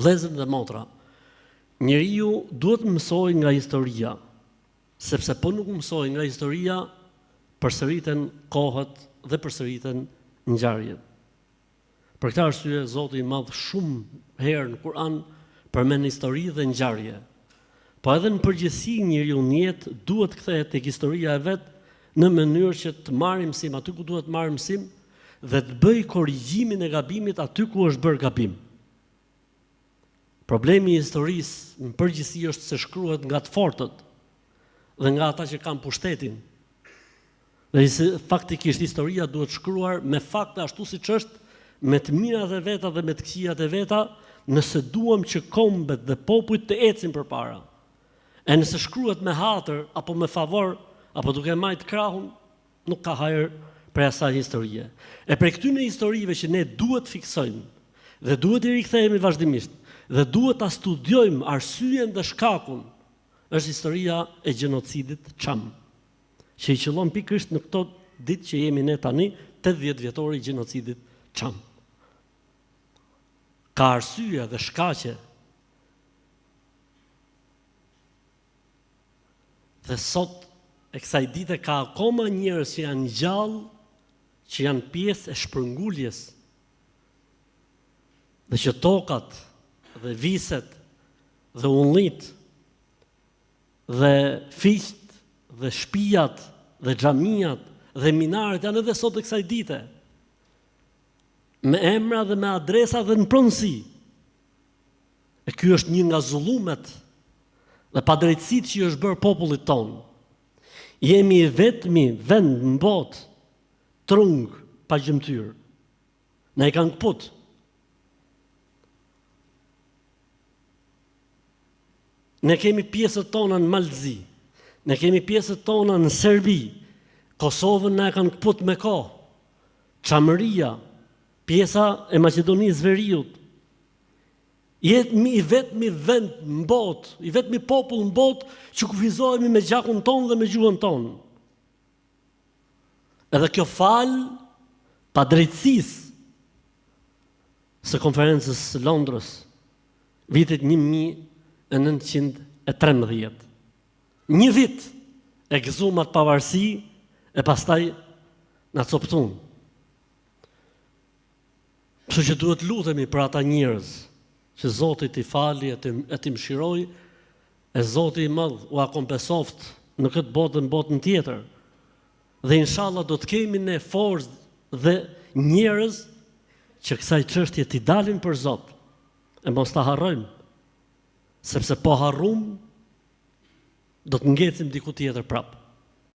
Vëllezër dhe motra, njeriu duhet të mësojë nga historia, sepse po nuk mësoi nga historia, përsëriten kohët dhe përsëriten ngjarjet. Për këtë arsye Zoti i Madh shumë herë në Kur'an përmend histori dhe ngjarje. Po edhe në përgjithësi njeriu në jetë duhet të kthehet tek historia e vet në mënyrë që të marrë mësim aty ku duhet të marrë mësim dhe të bëjë korrigjimin e gabimit aty ku është bërë gabim. Problemi i historisë në përgjithësi është se shkruhet nga të fortët dhe nga ata që kanë pushtetin. Dhe faktikisht historia duhet shkruar me fakte ashtu siç është, me të mirat e veta dhe me të këqijat e veta, nëse duam që kombet dhe popujt të ecin përpara. E nëse shkruhet me hatër apo me favor apo duke majt krahun, Nuk ka hajër prej asaj historie. E prej këtyne historive që ne duhet të fiksojmë dhe duhet t'i rikthehemi vazhdimisht dhe duhet ta studiojmë arsyen dhe shkakun, është historia e gjenocidit çam, që i qëllon pikërisht në këto ditë që jemi ne tani, 80 vjetori i gjenocidit çam. Ka arsye dhe shkaqe Dhe sot e kësaj dite ka akoma njerëz që janë gjallë, që janë pjesë e shpërnguljes. Dhe që tokat dhe viset dhe ullitë dhe fiqtë dhe shpijat dhe xhamiat dhe minaret janë edhe sot e kësaj dite. Me emra dhe me adresa dhe në pronësi. E ky është një nga zullumet dhe padrejtësitë që i është bërë popullit tonë. Jemi i vetmi vend në botë trung pa gjymtyrë. Na i kanë këput. Ne kemi pjesët tona në Mal të Zi. Ne kemi pjesët tona në Serbi. Kosovën na e kanë këput me kohë. Çamëria, pjesa e Maqedonisë Veriut, Jemi i vetmi vend në botë, i vetmi popull në botë që kufizohemi me gjakun tonë dhe me gjuhën tonë. Edhe kjo falë padrejtësisë së konferencës së Londrës, vitit 1913. Një vit e gëzum atë pavarësi e pastaj na coptun. Kështu që duhet lutemi për ata njerëz që Zoti t'i fali e t'i e t'i mëshirojë e Zoti i madh ua kompensoftë në këtë botë dhe në botën tjetër. Dhe inshallah do të kemi ne forcë dhe njerëz që kësaj çështje t'i dalin për Zot e mos ta harrojmë sepse po harrum do të ngecim diku tjetër prapë.